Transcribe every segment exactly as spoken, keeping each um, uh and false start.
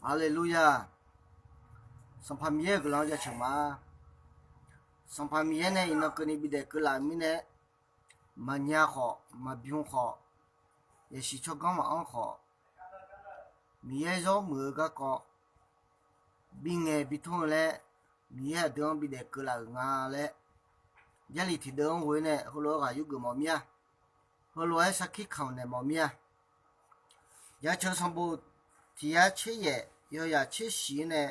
Haleluya! Sanqpaq Miqyaer-euq guiqlanq jaceuq ma. Sanqpaq Miqyaer nae iqnan keuvni bidaef keuvlaf-euq mirnae, maqnya khawf, maqbymr khawf, yasiq tsawrganr maqanr khawf, Miqyaer zawr muiq-eu garkawv bingaeq bitmr-eu laer, Miqyaer aqdui-anr bidaef keuvlaf-euq nga laer, Jarlif tiqdeuv-anr ghoe nae heulof-aer ghaq yurgeuf mawf mir-a. Heulof-aer sarkir kamq naeq mawf mir-a. Jaceuq sanqbof tiq yar tser yaef, yawyaq tser shiq-ir nae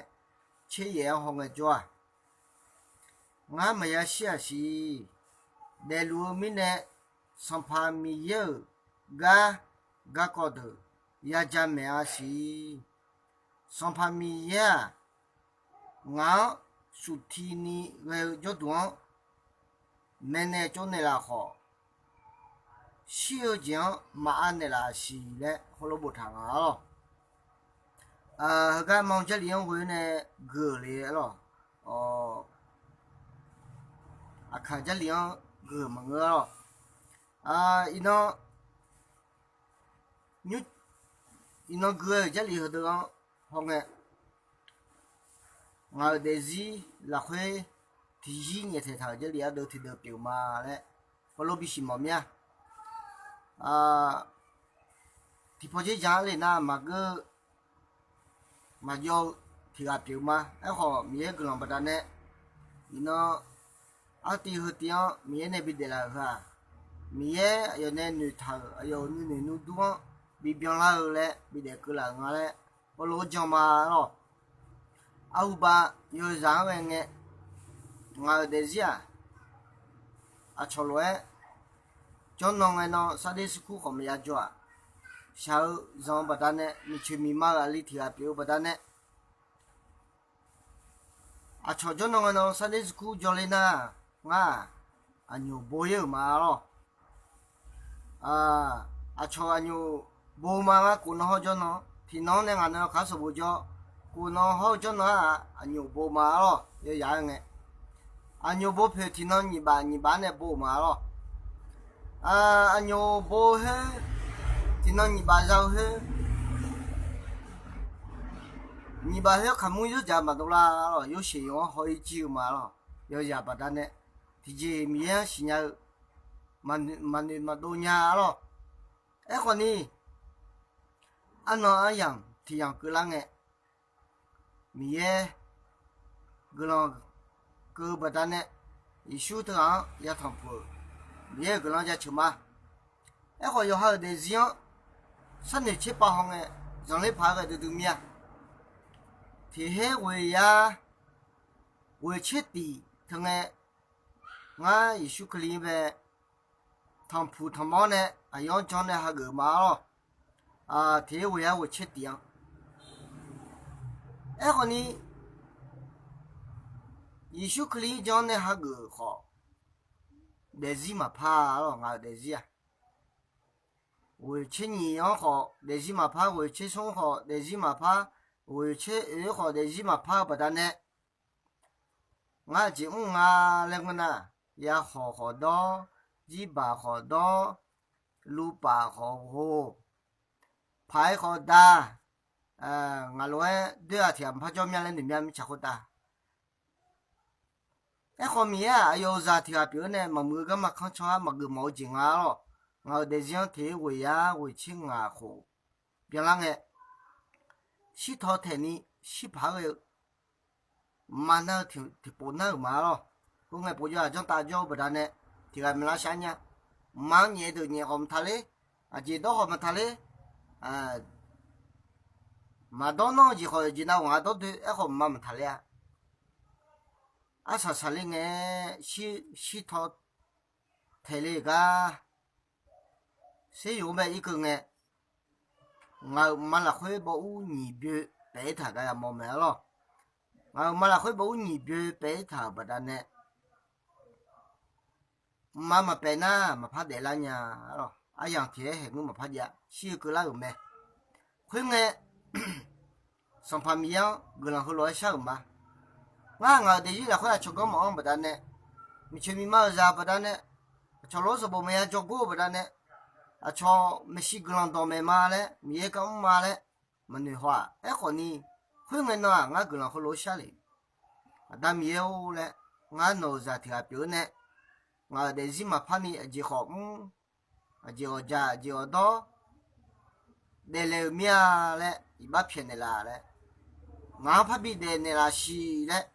tser yaef-anr hawngae jawr-aq, ngar maqya shir-aq siq. Daefluf-eu mirnae, Sanqpaq Miqyaer-euq gar garkawv deuq ya jamaeq-a siq. Sanqpaq Miqyaer-aq, ngaq-anr sufti ni ghae-eu jawrduq-anr maeqnaeq tsovnaeq laf khawf, shir-eu jeq-anr maqav naeqlaf siq laer heulof boftaq nga-awq. Heugar ma Jarlif-anr ghoe nae gui-euq le-awq. Aqkaq Jarlif-anr gui-euq maqngeur-awq. Iqnan nymr, iqnan gui-euq Jarlif heudeuq-anr hawngae, ngaq-euq daefzir lafkhoer tiqzir nyaeftaeq taq-euq Jarlif ardeuv tiqdeuv pyeuf ma laer heulof bisiq mawf mir-a. Tiqpaw dzerdzaq-anr le nar maqgeur-eu maqjawr-eu tiq ghaq pyeuf ma. Aerkhawf, Miqyaer guiqlanq baqdanae, iqnan artiv heutiv-anr Miqyaer nae bidaef laf-euq heu-aq, Miqyaer aqyawf nae noeqtaq-euq aqyawf-euq nuinoeq nuidur-anr bibyan lar-eu laer bidaef keuvlaf-euq nga laer heulof-aer jan ma-awq. Arhuba yawzaq-anr ghae ngae, ngaq-euq daefzir-aq, aqcawq lof-aer jawrnan ngae nan Sunday school khawf maqya jawr-aq, shaq-eu zanq-eu baqdanae, miqcoeq miqma-euq aqli tiq ghaq pyeuf-eu baqdanae, aqcawq jawrnan ngae nan Sunday school jawrler nar, ngar-aq, aqnyoq bo-ir-euq ma-awq. Aqcawq aqnyoq bo ma ngar, kof nan hawr jawrnan, tiqnan-anr nae ngaq nan kaq sanqbof jawr, kof nan hawr-eu jawrnan-aq, aqnyoq bo ma-awq. Yawyaq-aer ngae, aqnyoq bo poeq tiqnan nyiq baf nyiq baf-anr nae bo-euq ma-awq. Aqnyoq bo khoer, tiqnan nyiq baf za-eu khoer, nyiq baf khoer kaqmur yawrjaq maqdov lar-awq. Yawsheq yawq-anr haw-ir jir-eu ma-awq. Yawyaq baqdanae, tiqjeq Miqyaer-anr siqnya-eu maqnoeq maqdov nya-awq. Aerkhawf ni, arnan aryamq tiq yamq keuvlar ngae, Miqyaer guiqlanq keuv-eu baqdanae, Yeqsur teughaq-anr ya tanqpuq-euq Miqyaer-euq guiqlanq jaceuq ma. Aerkhawf, yawqha-euq daefzir-anr sharnoeq tserpav hawngae, zanqler paq-aer ghae duidui mir-a. Tiq her ghoeq yar ghoeq tser tiq teungae, ngar Yeqsur Kali-anr bae tanqpuq tanqmawr nae aqyawf-anr jan nae hageuf ma-awq. Tiq her ghoeq yar ghoeq tser tiq-anr, aerkhawf ni, Yeqsur Kali-anr jan nae hageuf khawf, daefzir maqpar-awq. Ngaq-euq daefzir-aq, ghoeq tser nyiq-anr khawf daefzir maqpar, ghoeq tser smr-anr khawf daefzir maqpar, ghoeq tser oeq-anr khawf daefzir maqpar-eu baqdanae, ngar aqjeq mr nga laer ngeur nar, yakhawq khawf dawr, jirbaq khawf dawr, luvpaf khawf ghoq, paq-aer khawf da, ngaq lof-aer doer-aq tiq ghaq maqpar jawr mya laer noeq mya mirtsaq khoertav. Aerkhawf, Miqyaer-aq, aqyawf-euq zaq tiq ghaq pyeuf-awr nae maqmuiq-eu garma kanr can-ar maqgeuf mawf-eu jeq nga-awq. Ngaq-euq daefzir-anr tiq her ghoeq yar ghoeq tser ngaq khof byanlar ngae, shirtaw taeqni shirpaq-aer ghae-eu mqmaq nar-eu tiqpov nar-euq ma-awq. Khoerngae povjawr-aq janrtav jawr-eu baqdanae, tiq ghaq maeqlar shar nya. Mqmaq-anr nyaef deuq nyaef khawf maqtaq ler, aqjeq dawr khawf maqtaq ler, maqdawr nanr-eu jeq khawf jeq nav ghaq dawr doe-aer khawf mqmaq maqtaq ler-a. Arsaq saqler ngae, shirtaw taeq le-eu gar, ser yuf-anr bae irkeuv ngae, ngaq-euq mqmaq lafkhoer baw ur nyiq byoe paef-aer taq gar yamawr mae-awq. Ngaq-euq mqmaq lafkhoer baw ur nyiq byoe paef-aer taq-euq baqdanae, mqmaq maqpaef nar maqpar daeflar nya-awq. Aryamq tiq-aer haeqngeur maqpar jav, shir-eu keuvlar-euq mae. Khoerngae, Sanqpaq Miqyaer-anr guiqlanq heulof-aer shar-euq ma. Ngar ngaq-euq daefzir lafkhoer aqcawq ganr mawf-anr baqdanae, miqcoeq miqma-euq zaq baqdanae, aqcawq lof-aer sanqbof maqya jawrgor-eu baqdanae, aqcawq maeqshi guiqlanq dawq maeq ma laer, Miqyaer gar mr ma laer maqnoeq haw-aq. Aerkhawf ni, Khoerngae nan-aq, ngar guiqlanq heulof-aer shar le. Aqda Miqyaer-or laer, ngar nawq-euq zaq tiq ghaq pyeuf-eu nae, ngaq-euq daefzir maqpar ni aqjeq khawf mr, aqjeq ghawqjaq, aqjeq ghawqdawr daeflaeq-euq mir-a laer, iqbax pyaeqnaeq laf laer, ngaq-anr parbi daef naeqlaf siq laer,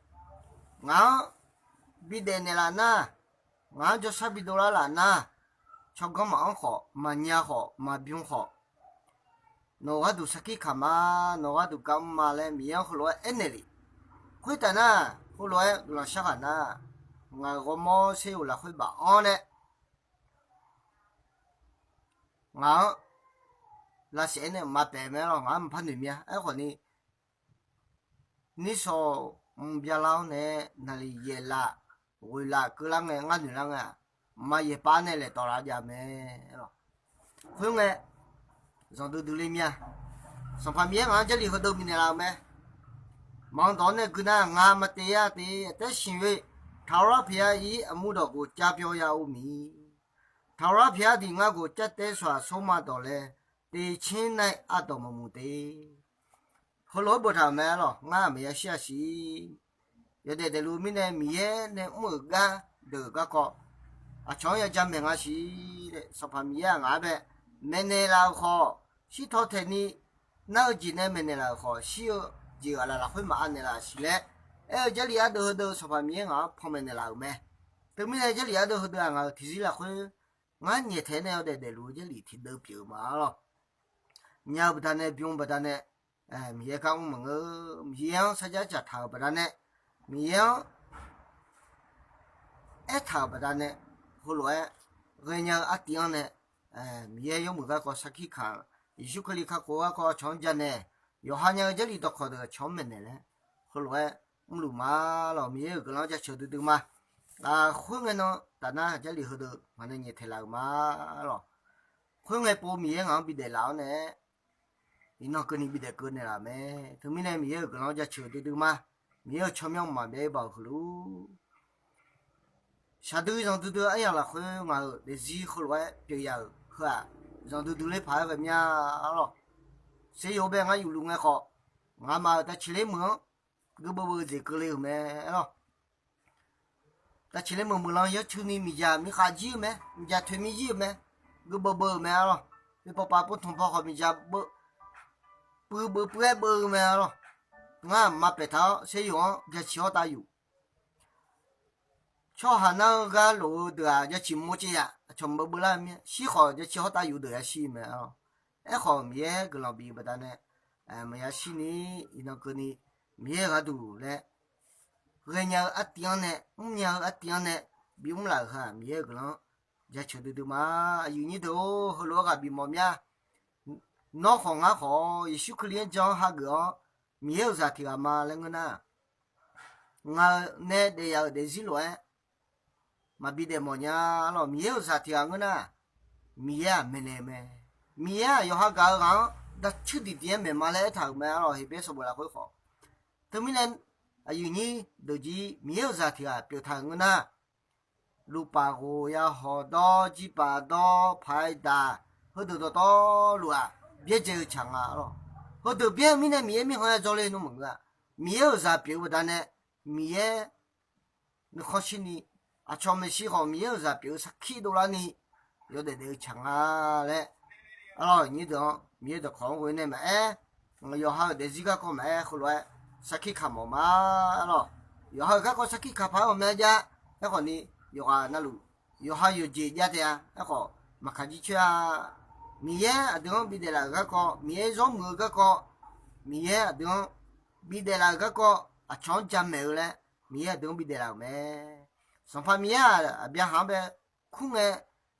ngaq-anr bi daef naeqlaf nar, ngaq-anr jawrshar bidov lar laf nar, tsawrganr maqanr khawf, maqnya khawf, maqbymr khawf, nawq-euq gharduq sarkir kaq ma, nawq-euq gharduq gar mr ma laer Miqyaer-anr heulof-aer aernaeq le. Khoertaf nar, heulof-aer guiqlanq shar ghaq nar, ngaq-euq ghawrmawr saeryoq lafkhoer baf-anr nae ngaq-anr lavsaef-aer nae maqpaef mae lawr, ngaq-anr maqpar noeq mir-a. Aerkhawf ni, nishawq mq byalar-awr nae naqliq yaeqlaf ghoeqlaf keuvlar ngae, ngar noeqlar ngae-aq, mqmaq yaeqpav nae laeq tawflaf jav mae lawr. Khoerngae, zanqdui dui ler mir-a. Sanqpaq Miqyaer ngaq-anr Jarlif heudeuq bifnaeq laf-euq mae. Maqanr dawq-anr nae gui nar, ngaq maqteq-a te, taer siq-eu taqlar pyaeq-a ir aqmur dawq ghof cav pyawv ya-eu miq, taqlar pyaeq-a diq ngar ghof cav taev sawq-aq, sawrma dawq laer teqcer nar-iq ardawq maqmuiq te. Heulof-aer boftaq-euq mae lawr, ngar maqya shir-a siq. Yawdaef daefluf mirnae Miqyaer nae mr-euq gar deuq garkawv aqcawq-anr ya jamaeq nga siq. Sanqpaq Miqyaer-aq ngaq-anr bae maeqnaeq laf-euq khawf, shirtaw taeqni nar-eu jeq nae maeqnaeq laf-euq khawf, shir-eu jeq ghaq laf lafkhoer maqav naeqlaf siq laer aer-eu Jarlif ardeuv heudeuv Sanqpaq Miqyaer ngaq-anr panmaeq naeqlaf-euq mae. Teumirnae Jarlif ardeuv heudeuv-aq ngaq-euq tiqzir lafkhoer ngar nyaeftaeq nae yawdaef daefluf-eu Jarlif tiqdeuv pyeuf-eu ma lawr. Nya-eu baqdanae, bym-eu baqdanae, Miqyaer gar mr maqngeur, Miqyaer-anr sarjax dzaqtaq-euq baqdanae, Miqyaer-anr aertaq-euq baqdanae, heulof-aer ghaenya-eu artiv-anr nae, Miqyaer yawmuiq garkawv sarkir kaq-eu, Yeqsur Kali kakhof-eu garkawv aqcawq-anr jamaeq, yawqha nya-eu Jarlif dawqkawq deuq aqcawq-anr maeqnaeq laer, heulof-aer mrluf ma lawq. Miqyaer-euq guiqlanq-anr jaceuq duidui ma. Khoerngae nan tafnar Jarlif heudeuq ngaq nae nyaeftaeq laf-euq ma lawq. Khoerngae pov Miqyaer ngaq-anr bidaef laf-awr nae, iqnan keuvni bidaef keuv naeqlaf mae. Teumirnae Miqyaer-euq guiqlanq-anr jaceuq duidui ma. Miqyaer-euq tsawrmyanr mqmaq byav-ir baoq heulof shaqdui zanqdui dui-eu aryamq lafkhoer ngaq-euq daefzir heulof-aer pyeuf ya-euq heu-aq, zanqdui dui ler paq-aer ghae mir-a lawq. Seryov bae ngar yufluf ngae khawf, ngamaf-euq tavciq ler meuq-anr guirdeuv beuv-eu jeq keuvle-euq mae lawq. Tavciq ler meuq meuq lan yanr cuini miqdzaq mirkhav jir-eu mae, miqdzaq toeq mir jir-euq mae, guirdeuv beuv-euq mae lawq. Khoerpov pav pov tanq paw khawf miqdzaq beuv, puiv beuv puiv-aer beuv-eu mae lawq. Ngar maqpaef taq-awr seryov-anr byaciq hawr tav yuf. Tsawrhaq nar-eu gar lof-eu deuq-aq, jaciq mawr caev yaf, aqcawq maqbeuv beuv lar mir-a. Shir khawf jaciq hawr tav yuf deuq yashir mae lawq. Aerkhawf Miqyaer guiqlanq bif-eu baqdanae, maqya shirni, iqnan keuvni, Miqyaer-euq gharduq laer ghaenya-eu artiv-anr nae, mrnya-eu artiv-anr nae bimr laf-euq heu-aq, Miqyaer-euq guiqlanq-anr jaceuq duidui ma. Aqyuif nyir deuq-or, heulof-aer ghaq bifmawf mir-a. Nawr khawf ngar khawf-awr, Yeqsur Kali-anr jan-anr hageuf-awr, Miqyaer-euq zaq tiq ghaq ma laer ngeur nar, ngaq-euq nae daef yaf-euq daefzir lof-aer maqbi daefmawf nya lawq. Miqyaer-euq zaq tiq ghaq ngeur nar, Miqyaer-aq maeqnaeq-eu mae. Miqyaer-aq yawqha gaq-eu ghaq-anr dacuir diqdiq-aer maeqma laer aertaq-euq mae lawq. Heqbyaer sanqbof lafkhoer khawf, teumirnae aqyuif nyir deuq jir Miqyaer-euq zaq tiq ghaq pyeuf taq-euq ngeur nar, lufpaf ghof ya hawq dawr, jirpaf dawr, paq-aer daq, heudeuq dawqtawvluf-aq, byaerdzae-eu tsaq nga lawq. Heudeuq byaer-eu mirnae Miqyaer mirkhanq-aer dzawr ler nmr maqngeur-a. Miqyaer-euq zaq pyeuf-eu baqdanae, Miqyaer nuikhanr shirni, aqcawq maeqshi khawf Miqyaer-euq zaq pyeuf-eu sarkir dovlarni yawdaef daef-eu tsaq nga laer, arlawr nyir deuq-anr Miqyaer dawqkawq-anr ghoe nae maqaer, yawqha-euq daefzir garkawv maqaer, heulof-aer sarkir kaq mawf ma lawq. Yawqha-euq garkawv sarkir kaq paq-aer ghawqmya jav. Aerkhawf ni, yawqghaq navluf yawqha yawqjeq jav taef-a. Aerkhawf maqkaq jircoer-a. Miqyaer aqdui-anr bidaef laf-euq garkawv, Miqyaer zawr muiq-eu garkawv, Miqyaer aqdui-anr bidaef laf-euq garkawv, aqcawq-anr jamaeq-eu laer Miqyaer aqdui-anr bidaef laf-euq mae. Sanqpaq Miqyaer-aq, Aqbyaqhaq-anr bae kur ngae,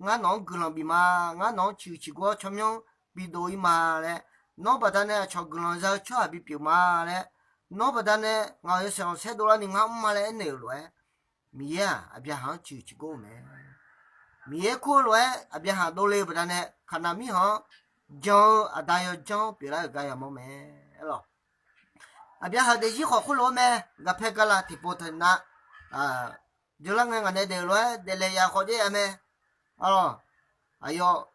ngar nawq-anr guiqlanq bif ma, ngar nawq-anr ciqhuiq ciqgor-awr tsawrmyanr bidov-ir ma laer, nawr baqdanae aqcawq guiqlanq za-eu tsawrhaq bipyeuf ma laer, nawr baqdanae ngaq-euq yawshaef khanqsaer dovlarni ngar mr ma laer aernaeq-euq lof-aer, Miqyaer-aq, Aqbyaqhaq-anr ciqhuiq ciqgor-eu mae. Miqyaer kur-eu lof-aer Aqbyaqhaq dovle-eu baqdanae, Kaqnaq mirkhanq-anr jan-eu aqda yawdzanr pyeuflar-euq gar yamawr mae. Arlawq, Aqbyaqhaq daefzir khawf khoerlof-aer mae, ghaqpae galav tiqpov taqnav jeurlar ngae ngaq nae daef-eu lof-aer daeflaeq yaf khawf jaer-a mae. Arlawq, aqyawf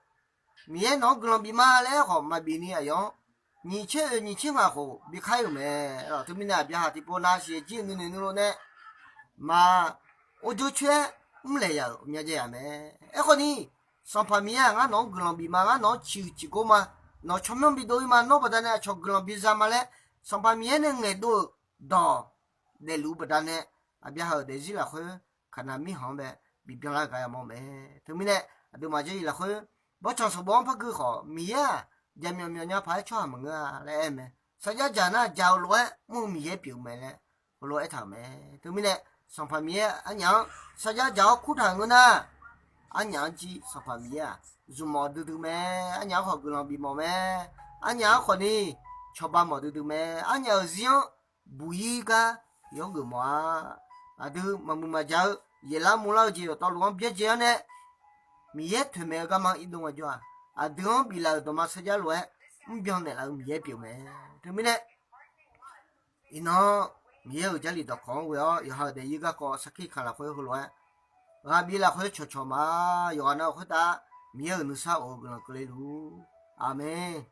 Miqyaer nawq-anr guiqlanq bif ma laer aerkhawf maqbif ni aqyawf-anr nyiq tser oeq nyiq tser ngaq khof bi kar-ir-euq mae. Teumirnae aqbyaqhaq tiqpov nav siq-aer jir-eu nuinoeq nuilov nae maq or jawr coer-aer mrlaeq yaf-euq myav jaev yaf mae. Aerkhawf ni, Sanqpaq Miqyaer-aq, ngar nawq-anr guiqlanq bif ma, ngar nawq-anr ciqhuiq ciqgor ma, nawq tsawrmyanr bidov-ir ma, nawr baqdanae aqcawq guiqlanq biza ma laer Sanqpaq Miqyaer nae ngaeqdov-euq dawq daefluf-eu baqdanae, aqbyaqhaq-euq daefzir lafkhoer Kaqnaq mirkhanq-anr bae bibyan lar-eu gar yamawr mae. Teumirnae, aqduimaf jarlif lafkhoer bawrtsanq sanqbof-anr par gui khawf, Miqyaer-aq, jaqmyawf myawf nya paq-aer tsawrhaq maqngeur-a laer aer mae. Sarjax dzaq nar, dzaq-eu lof-aer mr-eu Miqyaer pyeuf-eu mae laer heulof-aer aertaq-euq mae. Teumirnae, Sanqpaq Miqyaer arnyaf-anr sarjax dzaq-awr kurtaq-euq ngeur nar, arnyaf-anr jir Sanqpaq Miqyaer-aq, zmqmawf duidui mae. Arnyaf-anr khawf guiqlanq bifmawf mae. Arnyaf-anr khawf ni cawba mawf duidui mae. Arnyaf-euq zir-anr buq-ir gar yawgeuf mawf-a. Aqdui maqmuiq maqjaq-eu yaeqlar murlar-eu jeq dawqtawvluf-anr byaerdzae-awr nae, Miqyaer toeqmaeq-eu garma irdov ngaejawr-aq, aqdui-anr biflaf-euq dawqma sarjax lof-aer mrbyan naeqlaf-eu Miqyaer pyeuf mae. Teumirnae, iqnan Miqyaer-euq jarlif dawqkawq-anr ghoe-awr yawqha-euq daefzir garkawv sarkir kaq lafkhoer heulof-aer ghaq bif lafkhoer cawqcawq ma. Yawqghaq nav-euq khoertav Miqyaer-euq nuisar of-eu guiqlanq keuvle luf-ur. Aqmeq.